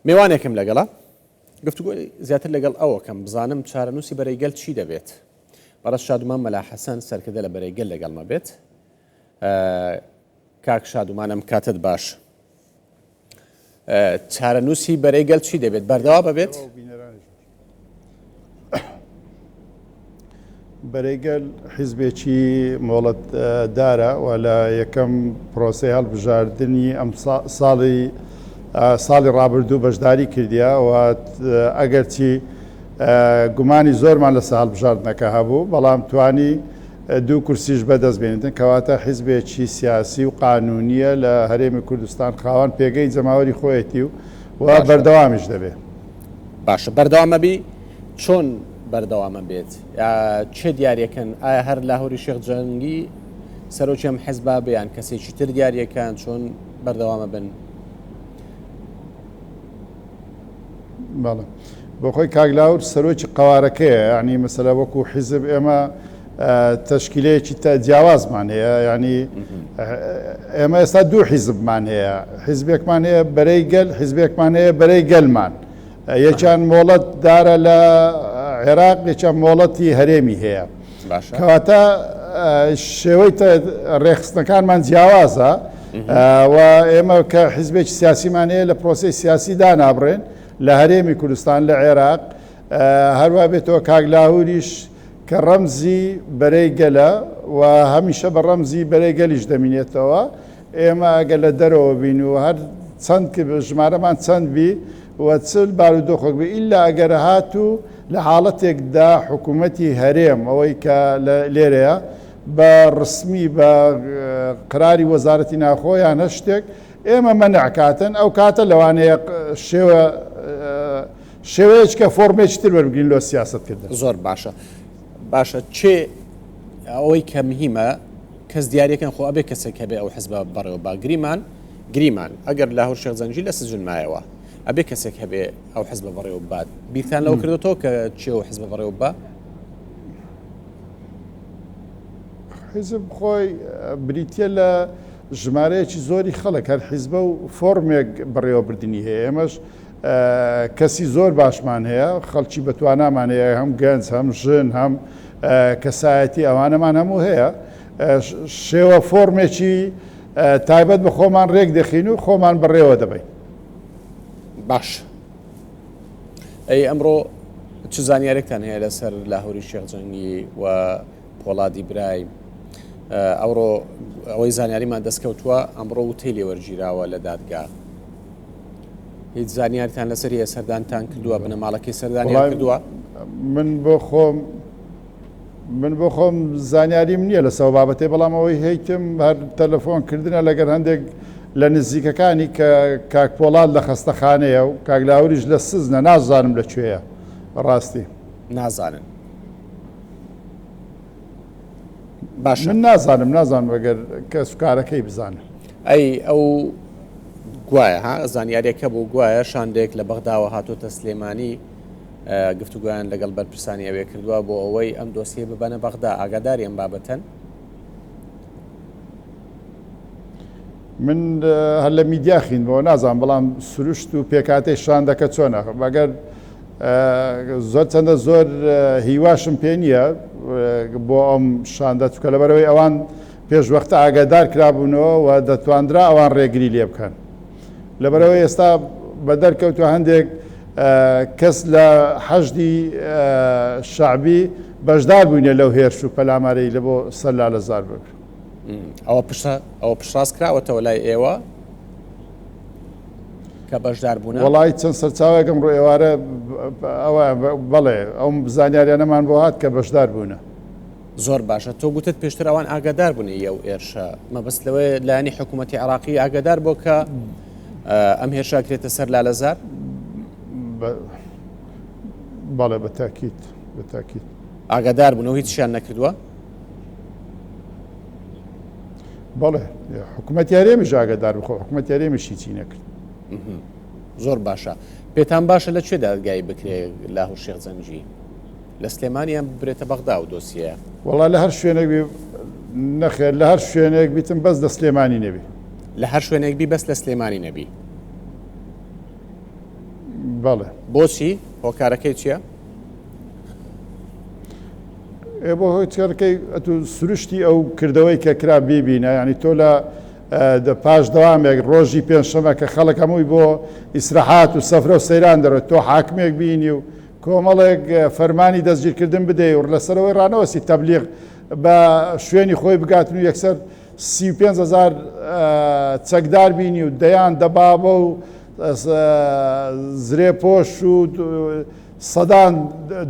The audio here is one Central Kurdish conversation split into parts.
مێوانێکم لەگەڵە گفتوگۆی زیاتر لەگەڵ ئەوەکەم بزانم چارەنووسی بەرەی گەل چی دەبێت. بەڕێز شادومان مەلا حەسەن سەرکردە لە بەرەی گەل لەگەڵمە بێت. کاک شادومان ئەم کاتت باش. چارەنووسی بەرەی گەل چی دەبێت؟ بەردەوا بەبێت؟ بەرەی گەل حیزبێکی مۆڵەتدارە و لە یەکەم پرۆسەی هەڵبژاردنی ئەم ساڵی ساڵی ڕابردوو بەشداری کردیا و ئەگەرچی گومانی زۆرمان لەسەر هەڵبژاردنەکە هەبوو بەڵام توانی دوو کورسیش بەدەست بێنیتن کەواتە حیزبێکی سیاسی و قانونیە لە هەرێمی کوردستان خاوەن پێگەی جەماوەری خۆیەتی و و بەردەوامیش دەبێت. باشە بەردەوامەبی چۆن بەردەوامە بێت چێ دیارەکەن ئایا هەر لاهوری شێخ جەنگی سەرۆکی ئەم حزبا بیان کەسێکی تر دیارەکان چۆن بەردەوامە بن؟ بەڵێ بۆ خۆی کاک لاهور سەرۆکی قەوارەکەیە یعنی مەسەلە وەکو حیزب ئێمە تەشکیلەیەکی تا جیاوازمان هەیە ینی ئێمە ئێستا دوو حیزبمان هەیە حیزبێکمان هەیە بەرەی گەل حیزبێکمان هەیە بەرەی گەلمان یەکیان مۆڵەت دارە لە عێراق یەکیان مۆڵەتی هەرێمی هەیە کەواتە شێوەی ڕێخستنەکانمان جیاوازە و ئێمە کە حیزبێکی سیاسیمان هەیە لە پرۆسی سیاسی دانابڕێن لە هەرێمی کوردستان لە عێراق هەروا بێتەوە کاک لاهوریش کە ڕەمزی بەرەی گەلە و هەمیشە بە ڕەمزی بەرەی گەلیش دەمینێتەوە، ئێمە ئەگەر لە دەرەوە بین و هەر چەند ژمارەمان چەند بی و چ بارودۆخێک بی ئیلا ئەگەر هاتوو لە حاڵەتێکدا حکوومەتی هەرێم ئەوەی کە لێرەیە بە ڕسمی بە قراری وەزارەتی ناخۆ یان هەر شتێک ئێمە مەنع کاتن ئەو کاتە لەوانەیە شێوە شێوەیەکە فۆرمێکی تر وەربگرین لۆ سیاسەت کردن. زۆر باشە باشە چێ ئەوەی کە مهیمە کەس دیارەکەن خۆ ئەبێ کەسێک هەبێ ئەو حزبە بەڕێوە با گریمان گریمان ئەگەر لاهور شێخ جەنگی لە سجن مایەوە ئەبێ کەسێک هەبێ ئەو حزبە بەڕێوە بات بیرتان لەوە کردوەوە کە چێ ئەو حزبە بەڕێوە با؟ حیزب خۆی بریتە لە ژمارەیەکی زۆری خەڵک هەر حیزبە و فۆرمێک بەڕێوەبردننی هەیە ئێمەش کەسی زۆر باشمان هەیە، خەڵکی بەتوانامان هەیە، هەم گەنج، هەم ژن، هەم کەسایەتی ئەوانەمان هەموو هەیە. شێوە فۆرمێکی تایبەت بە خۆمان ڕێک دەخین و خۆمان بەڕێوە دەبەین. باش ئەی ئەمڕۆ چ زانیارێکتان هەیە لەسەر لاهوری شێخ جەنگی و پۆڵادی برای ئەوڕۆ ئەوەی زانیاریمان دەستکەوتووە ئەمڕۆ وتەی لێوەرگیراوە لە دادگا هیچ زانیارتان لەسەر هەیە سەردانتان کردووە بنەماڵەکەی سەردانیان کردووە؟ من بۆ خۆم من بۆ خۆم زانیاریم نییە لەسەر بابەتێ بەڵام ئەوەی هەیتم هەر تەلەفۆن کردنە لەگەر هەندێک لە نزیکەکانی کە کاک پۆڵاد لە خەستەخانەیە و کاک لاوریش لە سزنە نازانم لە کوێیە ڕاستی نازانن باشە من نازانم نازانم ئەگەر کەسوکارەکەی بزانن. ئەی ئەو گوایە ها زانیاریەکە بوو گوایە شاندێک لە بەغداوە هاتۆتە سلێمانی گفتوگویان لەگەڵ بەرپرسانی ئەوێ کردووە بۆ ئەوەی ئەم دۆسیە ببەنە بەغدا ئاگاداری ئەم بابەتەن؟ من هەر لە میدیا خیندمەوە نازانم بەڵام سروشت و پێکاتەی شاندەکە چۆنە ئەگەر زۆر چەندە زۆر هیواشم پێ نییە بۆ ئەم شاندە چکە لەبەرەوەی ئەوان پێشوەختە ئاگادار کرابوونەوە و دەتواندرا ئەوان ڕێگری لێ بکەن لەبەرەوەی ئێستا بە دەرکەوتوە هەندێک کەس لە حەشدی شەعبی بەشدار بووینە لەو هێرش و پەلامارەی لە بۆ سەر لالەزار بکرد. ئەوە پشت ئەوە پشتڕاست کراوەتەوە لای ئێوە کە بەشدار بوونە؟ وەڵی چەند سەرچاوێک ئەمڕۆ ئێوارە ئەوە بەڵێ ئەو زانیاریانەمان بۆ هات کە بەشدار بوونە. زۆر باشە تۆ گوتت پێشتر ئەوان ئاگادار بوون ئەو هێرشە مەبەست لەوەیە لایەنی حکوومەتی عراقی ئاگادار بۆ کە ئەم هێرشە کرێتە سەر لالەزار؟ بەڵێ بە تاکیت بە تاکیت ئاگادار بوون و هیچیان نەکردووە؟ بەڵێ حکوومەت یارێمیش ئاگادار بخۆ حکوومەت یارێمیش هیچی نەکرد زۆر باشە پێتان باشە لە کوێ دادگایی بکرێ لاهور شێخ جەنگی لە سلێمانیان ببرێتە بەغدا و دۆسیەیە وەڵا لە هەر شوێنێک بی نەخێر لە هەر شوێنێک بیتم بەس لە سلێمانی نەبی لە هەر شوێنێک بی بەس لە سلێمانی نەبی. بەڵێ. بۆچی؟ هۆکارەکەی چییە؟ ئێ بۆ هۆکارەکەی ئەتوو سروشتی ئەو کردەوەی کە کرا بیبینە یعنی تۆ لە پاش دەوامێک ڕۆژی پێنجشەمە کە خەڵک هەمووی بۆ ئیسراحات و سەفرە و سەیران دەڕۆێت تۆ حاکمێک بینی و کۆمەڵێک فەرمانی دەستگیرکردن بدەی و لەسەرەوەی ڕانەوەسی تەبلیغ بە شوێنی خۆی بگاتن و یەکسەر 35 هەزار چەکدار بینی و دەیان دەبابە و زرێپۆش و سەدان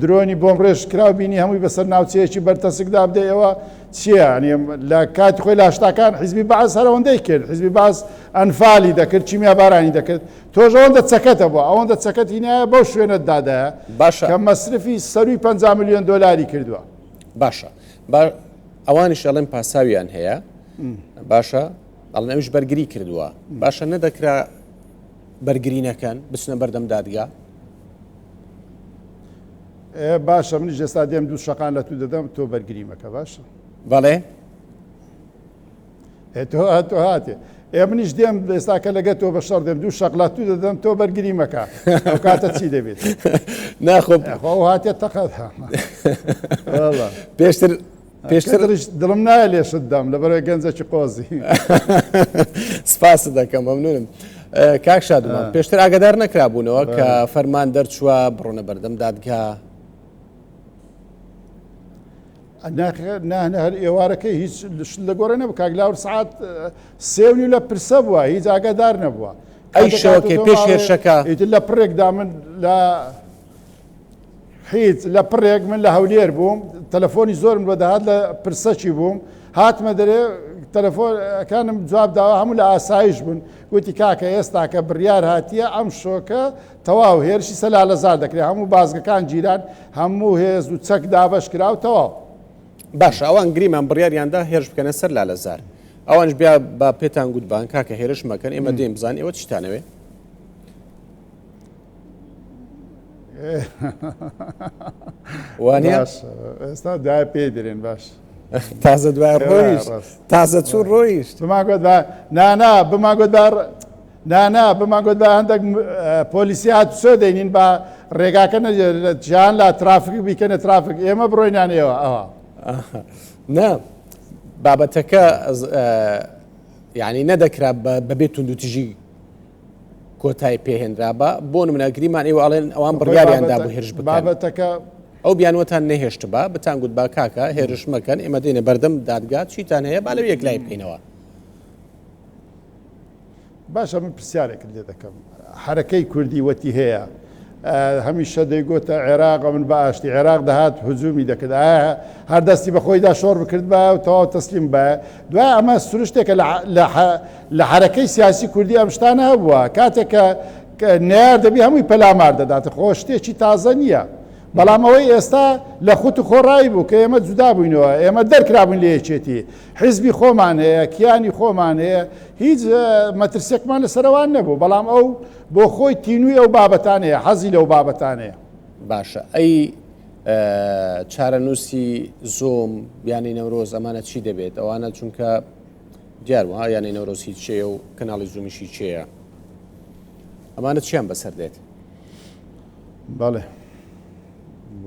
درۆنی بۆمڕێژ کراو بینی هەمووی بەسەر ناوچەیەکی بەرتەسکدا بدەی ئەوە چییە؟ یانی لە کاتی خۆی لە هەشتاکان حیزبی بەعس هەر ئەوەندەی کرد حیزبی بەعس ئەنفالی دەکرد کیمیابارانی دەکرد تۆش ئەوەندە چەکەتە بووە ئەوەندە چەکەت هینایە بەو شوێنەت دادایە باشە کە مەسرفی سەروی 50 ملیۆن دۆلاری کردووە. باشە با ئەوانیش ئەڵێن پاساویان هەیە باشە ئەڵێن ئەویش بەرگری کردووە باشە نەدەکرا بەرگری نەکەن بچنە بەردەم دادگا؟ باشە منیش ئێستا دێم دوو شەقان لە تو دەدەم تۆ بەرگری مەکە باشە؟ بەڵێ. تۆ تۆ هاتێ ئێ منیش دێم ئێستا کە لەگە تۆ بە شەڕ دێم دوو شەق لە تو دەدەم تۆ بەرگری مەکە ئەو کاتە چی دەبێت؟ ناخۆ خۆ هاتێ تەقەت پێشتر پێشتریش دڵم نایە لێشت دام لەبەرەوەی گەنجێکی قۆزی. سپاست دەکەم مەمنونم. کاک شادومان پێشتر ئاگادار نەکرابوونەوە کە فەرمان دەرچووە بڕۆنە بەردەم دادگا. ناهنە هەر ئێوارەکەی هیچ لە گۆڕێ نەبوو کاک لاور سعات سێونی لە پرسە بووە هیچ ئاگادار نەبووە. ئەی شەوەکەی پێش هێرشەکە ئیتر لە پڕێکدا من لە هیچ لە پڕێک من لە هەولێر بووم تەلەفۆنی زۆرم بۆ دەهات لە پرسەکی بووم هاتمە دەرێ تەلەفۆنەکانم جواب داوە هەموو لە ئاسایش بوون گوتی کاکە ئێستا کە بڕیار هاتیە ئەم شۆکە تەواو هێرشی سەر لالەزار دەکرێت هەموو بازگەکان گیران هەموو هێز و چەک دابەش کرا و تەواو. باشە ئەوان گریمان بڕیاریاندا هێرش بکەنە سەر لالەزار ئەوانش بیا با پێتان گوتبان کاکە هێرش مەکەن ئێمە دێن بزان ئێوە چیتانەوێ؟ وانە ئێستا دا پێی درێن باش تازە دوای ڕۆیشت تازە چوو ڕۆیشت بمانگوت بە نانا بمانگوت بە نانا بمانگوت بە هەندێک پۆلیسی هاتوچۆ دەینین بە ڕێگاکە جیان لا ترافک بیکەنە ترافک ئێمە بڕۆینانەوە ئەوە نا بابەتەکە یعنی نەدەکرا بەبێ توندوتیژی کۆتای پێهێنرابا بۆ نمونە گریمان ئێوە ئەڵێن ئەوان بڕیاریان دابوو هێرش بکەن بابەتەکە ئەو بیانوەتان نەهێشتبا بتان گوت با کاکە هێرش مەکەن ئێمە دێنە بەردەم دادگا چیتان هەیە با لەو یەکلای بکەینەوە. باشە من پرسیارێکت لێ دەکەم حەرەکەی کوردی وەتی هەیە هەمیشە دەیگۆتە عێراق ئەمن بە ئاشتی عێراق دەهات هجومی دەکرد ئایا هەر دەستی بە خۆیدا شۆڕ بکردبایە و تەواو تەسلیم بایە دوای ئەمە سروشتێکە لە حەرەکەی سیاسی کوردی ئەم شتانە هەبووە کاتێک کە نەیار دەبی هەمووی پەلامار دەدات خۆ شتێکی تازە نییە بەڵام ئەوەی ئێستا لە خوت و خۆڕایی بوو کە ئێمە جودا بووینەوە ئێمە دەرکرابووین لە یەکێتی حیزبی خۆمان هەیە کیانی خۆمان هەیە هیچ مەترسێکمان لەسەرەوان نەبوو بەڵام ئەو بۆ خۆی تینووی ئەو بابەتانەیە، حەزی لەو بابەتانەیە. باشە ئەی چارەنووسی زۆم، یانەی نەورۆز ئەمانە چی دەبێت؟ ئەوانە چونکە دیار وە یانەی نەورۆز هی کێیە و کەناڵی زوومیش هی کێیە؟ ئەمانە چیان بەسەر دێت؟ بەڵێ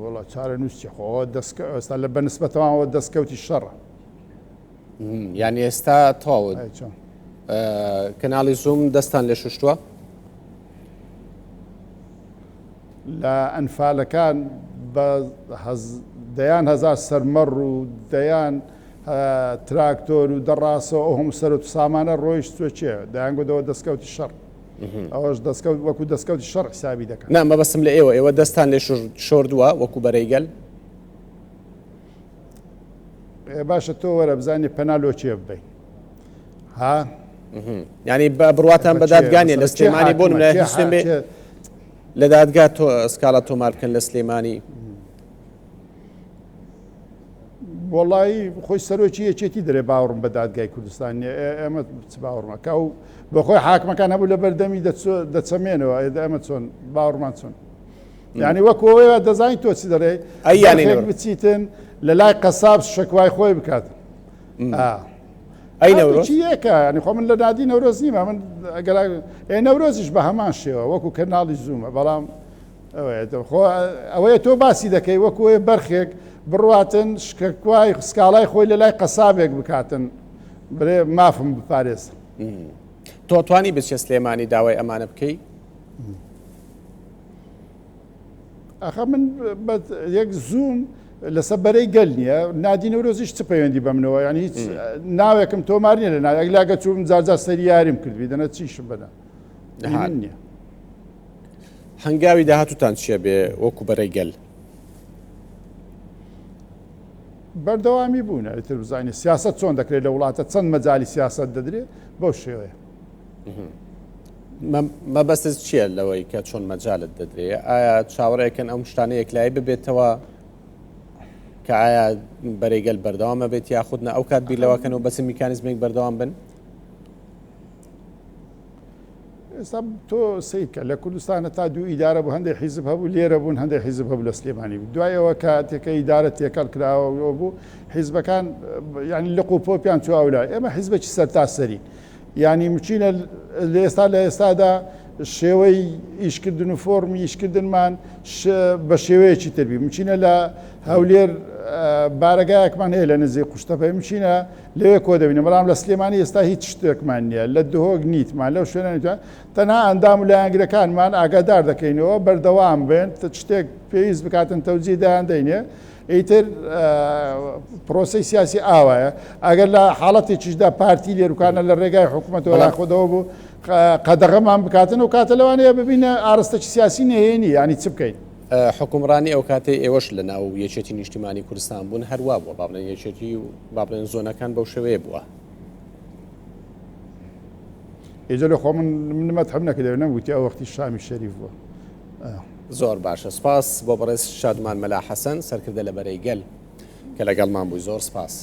وەڵا چارەنووس چی خۆ دەستکە ئێستا لە بەنسبەتەوە دەستکەوتی شەڕە. یعنی ئێستا تەواو کەناڵی زووم دەستان لێ شوشتووە؟ لە ئەنفالەکان بە دەیان هەزار سەرمەڕ و دەیان تراکتۆر و دەڕاسەوە ئەو هەموو سەرۆت و سامانە ڕۆیشت چوە چێ دەیانگوتەوە دەستکەوتی شەڕ ئەوەش دەستکەوت وەکو دەستکەوتی شەڕ حسابی دەکەن. نا مەبەستم لە ئێوە ئێوە دەستان لێ شۆردووە وەکو بەرەی گەل؟ باشە تۆ وەرە بزانانی پەنا لۆ کێ ببین ها ینی بە بڕاتان بە دادگانێ لە سلێمانی بۆ لە بێ لە دادگا تۆ سکاڵا تۆمار بکەن لە سلێمانی وەڵی خۆی سەرۆکی یەکێتی دەرێ باوەڕم بە دادگای کوردستان ئێمە چ باوەڕمەکە و بەخۆی حاکمەکان هەبوو لە بەردەمی دەچەمێنەوە ئێمە چۆن باوەڕمان چۆن یانی وەکو ئەوەیە دەزانی تۆ چ دەڵێ ئەی یانی بچیتن لە لای قەساب شەکوای خۆی بکات. ئەی نەورۆز یەکە ینی خۆ من لە نادی نەورۆز نیمە من ئەگەر ئێ نەورۆزیش بە هەمان شێوە وەکو کەناڵی زوومە بەڵام خۆ ئەوەیە تۆ باسی دەکەی وەکو بەرخێک بڕواتن شکەکوای سکاڵای خۆی لە لای قەسابێک بکاتن برێ مافم بپارێز. تۆ توانی بچێ سلێمانی داوای ئەمانە بکەی؟ ئەخە من یەک زووم لەسەر بەرەی گەل نییە نادی نەورۆزیش چ پەیوەندی بە منەوە یعنی هیچ ناوێکم تۆمار نیە لە ناوێک لاگە چووم جارجار سەری یاریم کردبی دەنە چیشم بەنە نییە. هەنگاوی داهاتوتان چییە بێ وەکو بەرەی گەل؟ بەردەوامی بوونە ئیتر بزانین سیاست چۆن دەکرێت لە وڵاتە چەند مەجای سیاست دەدرێت بەو شێوەیە. مەبەستت چییە لەوەی کە چۆن مەجالت دەدرێ ئایا چاوەڕێکن ئەم شتانە یەکلایی ببێتەوە کە ئایا بەرەی گەل بەردەوامە بێت یاخود نە ئەو کات بیر لەوەکەن و بەس میکانیزمێک بەردەوام بن؟ ئێستا تۆ سیرکە لە کوردستانە تا دوو ئیدارە بوو هەندێک حیزب هەبوو لێرە بوون هەندێک حیزب هەبوو لە سلێمانی بوو دوایەوە کە تێکە ئیدارە تێکەڵ کراوە بوو حیزبەکان یعنی لق و پۆپیان چووە ئێمە حیزبێکی سەرتاسەری یانی مچینە لە ئێستا لە ئێستادا شێوەی ئیشکردن و فۆرمی ئیشکردنمان بە شێوەیەکی تربی مچینە لە هەولێر بارەگایەکمان هەیە لە نزیک قوشتەپەی مچینە لەوێ کۆ دەبینە بەڵام لە سلێمانی ئێستا هیچ شتێکمان نییە لە دهۆک نیتمان لەو شوێنە تەنها ئەندام و لایەنگرەکانمان ئاگادار دەکەینەوە بەردەوام بن شتێک پێویست بکاتن تەوجی دایان دەینێ ئیتر پرۆسەی سیاسی ئاوایە ئەگەر لە حاڵەتێکیشدا پارتی لێروکانە لە ڕێگای حکوومەتەوە خۆدەوە بوو قەدەغەمان بکاتن و کاتە لەوانەیە ببینە ئارستەکی سیاسی نهێنی ینی چ بکەین. حکومڕانی ئەو کاتەی ئێوەش لە ناو یەکێتی نیشتیمانی کوردستان بوون هەروا بووە با بڵێن یەکێتی و با بڵێن زۆنەکان بەو شێوەیە بووە. ئێجە لە خۆ من منمەتحم نەکردەوە نەمگوتی ئەو وەختی شامی شەریف بووە. زۆر باشە سپاس بۆ بەڕێز شادمان مەلا حەسەن سەرکردە لە بەرەی گەل کە لەگەڵمان بووی زۆر سپاس.